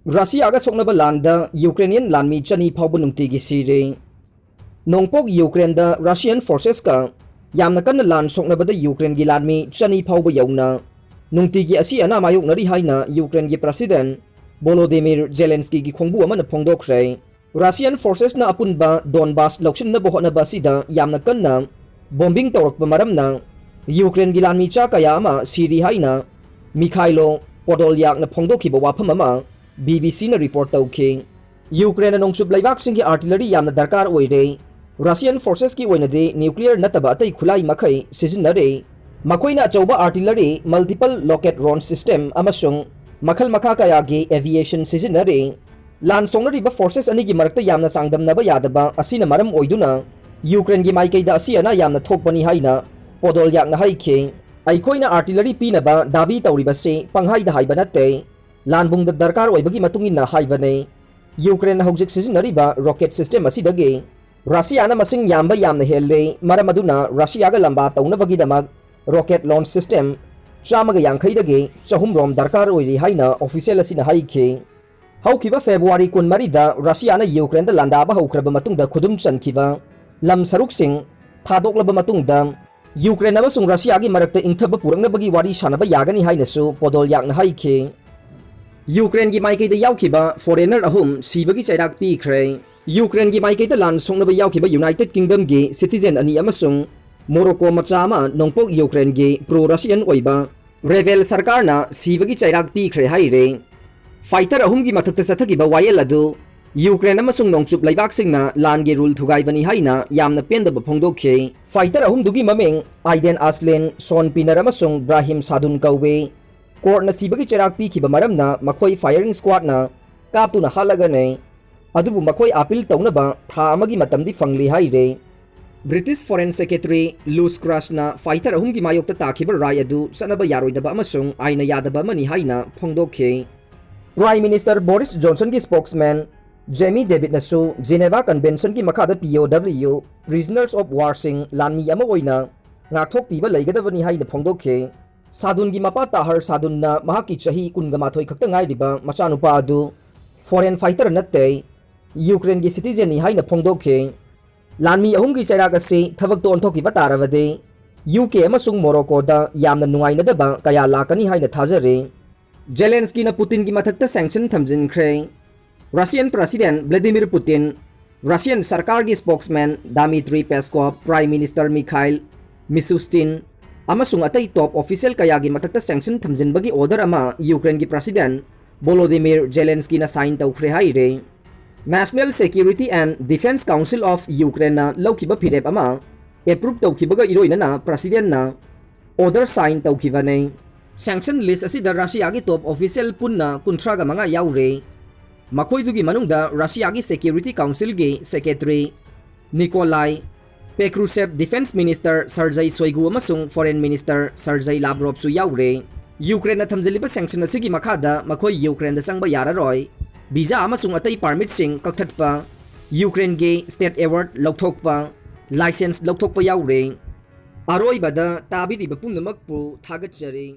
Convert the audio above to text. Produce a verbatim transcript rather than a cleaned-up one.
ꯔꯁꯤꯌꯥꯒ ꯁꯣꯛꯅꯕ ꯂꯥꯟꯗ ꯌꯨꯀ꯭ꯔꯦꯅꯤꯌꯟ ꯂꯥꯟꯃꯤ ꯆꯅꯤ ꯐꯥꯎꯕ ꯅꯨꯡꯇꯤꯒꯤ ꯁꯤꯔꯦ꯫ ꯅꯣꯡꯄꯣꯛ ꯌꯨꯀ꯭ꯔꯦꯟꯗ ꯔꯁꯤꯌꯟ ꯐꯣꯔꯁꯦꯁꯀ ꯌꯥꯝꯅ ꯀꯟꯅ ꯂꯥꯟ ꯁꯣꯛꯅꯕꯗ ꯌꯨꯀ꯭ꯔꯦꯟꯒꯤ ꯂꯥꯟꯃꯤ ꯆꯅꯤ ꯐꯥꯎꯕ ꯌꯧꯅ ꯅꯨꯡꯇꯤꯒꯤ ꯑꯁꯤ ꯑꯅꯥ ꯃꯥꯌꯣꯛꯅꯔꯤ ꯍꯥꯏꯅ ꯌꯨꯀ꯭ꯔꯦꯟꯒꯤ ꯄ꯭ꯔꯁꯤꯗꯦꯟ ꯚꯣꯂꯣꯗꯤꯃꯤꯔ ꯖꯦꯂꯦꯟꯁꯀꯤꯒꯤ ꯈꯣꯡꯕꯨ ꯑꯃꯅ ꯐꯣꯡꯗꯣꯛꯈ꯭ꯔꯦ꯫ ꯔꯁꯤꯌꯟ ꯐꯣꯔꯁꯦꯁꯅ ꯑꯄꯨꯟꯕ ꯗꯣꯟꯕꯥꯁ ꯂꯧꯁꯤꯟꯅꯕ ꯍꯣꯠꯅꯕ ꯑꯁꯤꯗ ꯌꯥꯝꯅ ꯀꯟꯅ ꯕꯣꯝꯕꯤꯡ ꯇꯧꯔꯛꯄ ꯃꯔꯝꯅ ꯌꯨꯀ꯭ꯔꯦꯟꯒꯤ ꯂꯥꯟꯃꯤꯆꯥ ꯀꯌꯥ ꯑꯃ ꯁꯤꯔꯤ ꯍꯥꯏꯅ ꯃꯤꯈꯥꯏꯂꯣ ꯄꯣꯗꯣꯜꯌꯥꯛꯅ ꯐꯣꯡꯗꯣꯛꯈꯤꯕ ꯋꯥꯐꯝ ꯑꯃ ꯕꯤ ꯕꯤ ꯁꯤꯅ ꯔꯤꯄꯣꯔꯠ ꯇꯧꯈꯤ꯫ ꯌꯨꯀ꯭ꯔꯦꯟꯅ ꯅꯣꯡꯆꯨꯞ ꯂꯩꯕꯥꯛꯁꯤꯡꯒꯤ ꯑꯥꯔꯇꯤꯂꯔꯤ ꯌꯥꯝꯅ ꯗꯔꯀꯥꯔ ꯑꯣꯏꯔꯦ꯫ ꯔꯁꯤꯌꯟ ꯐꯣꯔꯁꯦꯁꯀꯤ ꯑꯣꯏꯅꯗꯤ ꯅ꯭ꯌꯨꯀ꯭ꯂꯤꯌꯔ ꯅꯠꯇꯕ ꯑꯇꯩ ꯈꯨꯠꯂꯥꯏ ꯃꯈꯩ ꯁꯤꯖꯤꯟꯅꯔꯦ꯫ ꯃꯈꯣꯏꯅ ꯑꯆꯧꯕ ꯑꯥꯔꯇꯤꯂꯔꯤ, ꯃꯜꯇꯤꯄꯜ ꯂꯣꯀꯦꯠ ꯔꯣꯟ ꯁꯤꯁꯇꯦꯝ ꯑꯃꯁꯨꯡ ꯃꯈꯜ ꯃꯈꯥ ꯀꯌꯥꯒꯤ ꯑꯦꯚꯤꯌꯦꯁꯟ ꯁꯤꯖꯤꯟꯅꯔꯦ꯫ ꯂꯥꯟ ꯁꯣꯛꯅꯔꯤꯕ ꯐꯣꯔꯁꯦꯁ ꯑꯅꯤꯒꯤ ꯃꯔꯛꯇ ꯌꯥꯝꯅ ꯆꯥꯡꯗꯝꯅꯕ ꯌꯥꯗꯕ ꯑꯁꯤꯅ ꯃꯔꯝ ꯑꯣꯏꯗꯨꯅ ꯌꯨꯀ꯭ꯔꯦꯟꯒꯤ ꯃꯥꯏꯀꯩꯗ ꯑꯁꯤ ꯑꯅꯥ ꯌꯥꯝꯅ ꯊꯣꯛꯄꯅꯤ ꯍꯥꯏꯅ ꯄꯣꯗꯣꯜꯌꯥꯛꯅ ꯍꯥꯏꯈꯤ꯫ ꯑꯩꯈꯣꯏꯅ ꯑꯥꯔꯇꯤꯂꯔꯤ ꯄꯤꯅꯕ ꯗꯥꯕꯤ ꯇꯧꯔꯤꯕꯁꯤ ꯄꯪꯍꯥꯏꯗ ꯍꯥꯏꯕ ꯅꯠꯇꯦ꯫ ꯂꯥꯟꯕꯨꯡꯗ ꯗꯔꯀꯥꯔ ꯑꯣꯏꯕꯒꯤ ꯃꯇꯨꯡ ꯏꯟꯅ ꯍꯥꯏꯕꯅꯤ꯫ ꯌꯨꯀ꯭ꯔꯦꯟꯅ ꯍꯧꯖꯤꯛ ꯁꯤꯖꯤꯟꯅꯔꯤꯕ ꯔꯣꯀꯦꯠ ꯁꯤꯁꯇꯦꯝ ꯑꯁꯤꯗꯒꯤ ꯔꯁꯤꯌꯥꯅ ꯃꯁꯤꯡ ꯌꯥꯝꯕ ꯌꯥꯝꯅ ꯍꯦꯜꯂꯦ, ꯃꯔꯝ ꯑꯗꯨꯅ ꯔꯁꯤꯌꯥꯒ ꯂꯝꯕꯥ ꯇꯧꯅꯕꯒꯤꯗꯃꯛ ꯔꯣꯀꯦꯠ ꯂꯣꯟꯆ ꯁꯤꯁꯇꯦꯝ ꯆꯥꯝꯃꯒ ꯌꯥꯡꯈꯩꯗꯒꯤ ꯆꯍꯨꯝ ꯔꯣꯝ ꯗꯔꯀꯥꯔ ꯑꯣꯏꯔꯤ ꯍꯥꯏꯅ ꯑꯣꯐꯤꯁꯤꯌꯦꯜ ꯑꯁꯤꯅ ꯍꯥꯏꯈꯤ꯫ ꯍꯧꯈꯤꯕ ꯐꯦꯕ꯭ꯔꯨꯋꯥꯔꯤ ꯀꯨꯟꯃꯔꯤꯗ ꯔꯁꯤꯌꯥꯅ ꯌꯨꯀ꯭ꯔꯦꯟꯗ ꯂꯥꯟꯗꯥꯕ ꯍꯧꯈ꯭ꯔꯕ ꯃꯇꯨꯡꯗ ꯈꯨꯗꯨꯝ ꯆꯟꯈꯤꯕ ꯂꯝ ꯁꯔꯨꯛꯁꯤꯡ ꯊꯥꯗꯣꯛꯂꯕ ꯃꯇꯨꯡꯗ ꯌꯨꯀ꯭ꯔꯦꯟ ꯑꯃꯁꯨꯡ ꯔꯁꯤꯌꯥꯒꯤ ꯃꯔꯛꯇ ꯏꯪꯊꯕ ꯄꯨꯔꯛꯅꯕꯒꯤ ꯋꯥꯔꯤ ꯁꯥꯟꯅꯕ ꯌꯥꯒꯅꯤ ꯍꯥꯏꯅꯁꯨ ꯄꯣꯗꯣꯜꯌꯥꯛꯅ ꯍꯥꯏꯈꯤ꯫ ꯌꯨꯀ꯭ꯔꯦꯟꯒꯤ ꯃꯥꯏꯀꯩꯗ ꯌꯥꯎꯈꯤꯕ ꯐꯣꯔꯦꯅꯔ ꯑꯍꯨꯝ ꯁꯤꯕꯒꯤ ꯆꯩꯔꯥꯛ ꯄꯤꯈ꯭ꯔꯦ꯫ ꯌꯨꯀ꯭ꯔꯦꯟꯒꯤ ꯃꯥꯏꯀꯩꯗ ꯂꯥꯟ ꯁꯣꯛꯅꯕ ꯌꯥꯎꯈꯤꯕ ꯌꯨꯅꯥꯏꯇꯦꯗ ꯀꯤꯡꯗꯝꯒꯤ ꯁꯤꯇꯤꯖꯦꯟ ꯑꯅꯤ ꯑꯃꯁꯨꯡ ꯃꯣꯔꯣꯀꯣ ꯃꯆꯥ ꯑꯃ ꯅꯣꯡꯄꯣꯛ ꯌꯨꯀ꯭ꯔꯦꯟꯒꯤ ꯄ꯭ꯔꯣ ꯔꯁꯤꯌꯟ ꯑꯣꯏꯕ ꯔꯦꯕꯦꯜ ꯁꯔꯀꯥꯔꯅ ꯁꯤꯕꯒꯤ ꯆꯩꯔꯥꯛ ꯄꯤꯈ꯭ꯔꯦ ꯍꯥꯏꯔꯦ꯫ ꯐꯥꯏꯇꯔ ꯑꯍꯨꯝꯒꯤ ꯃꯊꯛꯇ ꯆꯠꯊꯈꯤꯕ ꯋꯥꯌꯦꯜ ꯑꯗꯨ ꯌꯨꯀ꯭ꯔꯦꯟ ꯑꯃꯁꯨꯡ ꯅꯣꯡꯆꯨꯞ ꯂꯩꯕꯥꯛꯁꯤꯡꯅ ꯂꯥꯟꯒꯤ ꯔꯨꯜ ꯊꯨꯒꯥꯏꯕꯅꯤ ꯍꯥꯏꯅ ꯌꯥꯝꯅ ꯄꯦꯟꯗꯕ ꯐꯣꯡꯗꯣꯛꯈꯤ꯫ ꯐꯥꯏꯇꯔ ꯑꯍꯨꯝꯗꯨꯒꯤ ꯃꯃꯤꯡ ꯑꯥꯏꯗꯦꯟ ꯑꯁꯂꯦꯟ, ꯁꯣꯟ ꯄꯤꯅꯔ ꯑꯃꯁꯨꯡ ꯕ꯭ꯔꯥꯍꯤꯝ ꯁꯥꯗꯨꯟ ꯀꯧꯏ꯫ ꯀꯣꯔꯠꯅ ꯁꯤꯕꯒꯤ ꯆꯩꯔꯥꯛ ꯄꯤꯈꯤꯕ ꯃꯔꯝꯅ ꯃꯈꯣꯏ ꯐꯥꯌꯔꯤꯡ ꯁ꯭ꯀ꯭ꯋꯥꯗꯅ ꯀꯥꯞꯇꯨꯅ ꯍꯥꯠꯂꯒꯅꯤ, ꯑꯗꯨꯕꯨ ꯃꯈꯣꯏ ꯑꯥꯄꯤꯜ ꯇꯧꯅꯕ ꯊꯥ ꯑꯃꯒꯤ ꯃꯇꯝꯗꯤ ꯐꯪꯂꯤ ꯍꯥꯏꯔꯦ꯫ ꯕ꯭ꯔꯤꯇꯤꯁ ꯐꯣꯔꯦꯟ ꯁꯦꯀ꯭ꯔꯦꯇꯔꯤ ꯂꯨꯁ ꯒ꯭ꯔꯥꯁꯅ ꯐꯥꯏꯇꯔ ꯑꯍꯨꯝꯒꯤ ꯃꯥꯌꯣꯛꯇ ꯇꯥꯈꯤꯕ ꯔꯥꯏ ꯑꯗꯨ ꯆꯠꯅꯕ ꯌꯥꯔꯣꯏꯗꯕ ꯑꯃꯁꯨꯡ ꯑꯥꯏꯟꯅ ꯌꯥꯗꯕ ꯑꯃꯅꯤ ꯍꯥꯏꯅ ꯐꯣꯡꯗꯣꯛꯈꯤ꯫ ꯄ꯭ꯔꯥꯏꯝ ꯃꯤꯅꯤꯁꯇꯔ ꯕꯣꯔꯤꯁ ꯖꯣꯟꯁꯟꯒꯤ ꯁ꯭ꯄꯣꯛꯁꯃꯦꯟ ꯖꯦꯃꯤ ꯗꯦꯕꯤꯗꯅꯁꯨ ꯖꯤꯅꯦꯚꯥ ꯀꯟꯚꯦꯟꯁꯟꯒꯤ ꯃꯈꯥꯗ ꯄꯤ ꯑꯣ ꯗꯕ꯭ꯂꯤꯎ, prisoners of warꯁꯤꯡ ꯂꯥꯟꯃꯤ ꯑꯃ ꯑꯣꯏꯅ ꯉꯥꯛꯊꯣꯛꯄꯤꯕ ꯂꯩꯒꯗꯕꯅꯤ ꯍꯥꯏꯅ ꯐꯣꯡꯗꯣꯛꯈꯤ꯫ ꯁꯥꯗꯨꯟꯒꯤ ꯃꯄꯥ ꯇꯥꯍꯔ ꯁꯥꯗꯨꯟꯅ ꯃꯍꯥꯛꯀꯤ ꯆꯍꯤ ꯀꯨꯟꯒ ꯃꯥꯊꯣꯏ ꯈꯛꯇ ꯉꯥꯏꯔꯤꯕ ꯃꯆꯥꯅꯨꯄꯥ ꯑꯗꯨ foreign fighter ꯅꯠꯇꯦ, ꯌꯨꯀ꯭ꯔꯦꯟꯒꯤ citizen ꯅꯤ ꯍꯥꯏꯅ ꯐꯣꯡꯗꯣꯛꯈꯤ꯫ ꯂꯥꯟꯃꯤ ꯑꯍꯨꯝꯒꯤ ꯆꯩꯔꯥꯛ ꯑꯁꯤ ꯊꯕꯛꯇ ꯑꯣꯟꯊꯣꯛꯈꯤꯕ ꯇꯥꯔꯕꯗꯤ ꯌꯨ ꯀꯦ ꯑꯃꯁꯨꯡ ꯃꯣꯔꯣꯀꯣꯗ ꯌꯥꯝꯅ ꯅꯨꯡꯉꯥꯏꯅꯗꯕ ꯀꯌꯥ ꯂꯥꯛꯀꯅꯤ ꯍꯥꯏꯅ ꯊꯥꯖꯔꯤ꯫ ꯖꯦꯂꯦꯟꯁꯀꯤꯅ ꯄꯨꯇꯤꯟꯒꯤ ꯃꯊꯛꯇ sanction ꯊꯝꯖꯤꯟꯈ꯭ꯔꯦ꯫ Russian President Vladimir Putin, Russian ꯁꯔꯀꯥꯔꯒꯤ spokesman Dmitry Peskov, Prime Minister Mikhail Mishustin ꯑꯃꯁꯨꯡ ꯑꯇꯩ top official ꯀꯌꯥꯒꯤ ꯃꯊꯛꯇ sanction ꯊꯝꯖꯤꯟꯕꯒꯤ order ꯑꯃ ꯌꯨꯀ꯭ꯔꯦꯟꯒꯤ President Volodymyr Zelenskyꯅ sign ꯇꯧꯈ꯭ꯔꯦ ꯍꯥꯏꯔꯦ꯫ National Security and Defense Council of Ukraineꯅ ꯂꯧꯈꯤꯕ ꯐꯤꯔꯦꯞ ꯑꯃ approve ꯇꯧꯈꯤꯕꯒ ꯏꯔꯣꯏꯅꯅ Presidentꯅ order sign ꯇꯧꯈꯤꯕꯅꯦ꯫ Sanction list ꯑꯁꯤꯗ ꯔꯁꯤꯌꯥꯒꯤ top official ꯄꯨꯟꯅ ꯀꯨꯟꯊ꯭ꯔꯥꯒ ꯃꯉꯥ ꯌꯥꯎꯔꯦ꯫ ꯃꯈꯣꯏꯗꯨꯒꯤ ꯃꯅꯨꯡꯗ ꯔꯁꯤꯌꯥꯒꯤ Security Councilꯒꯤ secretary Nikolai Patrushev, Defense Minister Sergei Shoigu ꯑꯃꯁꯨꯡ Foreign Minister Sergei Lavrovꯁꯨ ꯌꯥꯎꯔꯦ꯫ ꯌꯨꯀ꯭ꯔꯦꯟꯅ ꯊꯝꯖꯤꯜꯂꯤꯕ sanction ꯑꯁꯤꯒꯤ ꯃꯈꯥꯗ ꯃꯈꯣꯏ ꯌꯨꯀ꯭ꯔꯦꯟꯗ ꯆꯪꯕ ꯌꯥꯔꯔꯣꯏ꯫ Visa ꯑꯃꯁꯨꯡ ꯑꯇꯩ permitꯁꯤꯡ ꯀꯛꯊꯠꯄ, ꯌꯨꯀ꯭ꯔꯦꯟꯒꯤ state award ꯂꯧꯊꯣꯛꯄ, license ꯂꯧꯊꯣꯛꯄ ꯌꯥꯎꯔꯦ꯫ ꯑꯔꯣꯏꯕꯗ ꯇꯥꯕꯤꯔꯤꯕ ꯄꯨꯝꯅꯃꯛꯄꯨ ꯊꯥꯒꯠꯆꯔꯤ꯫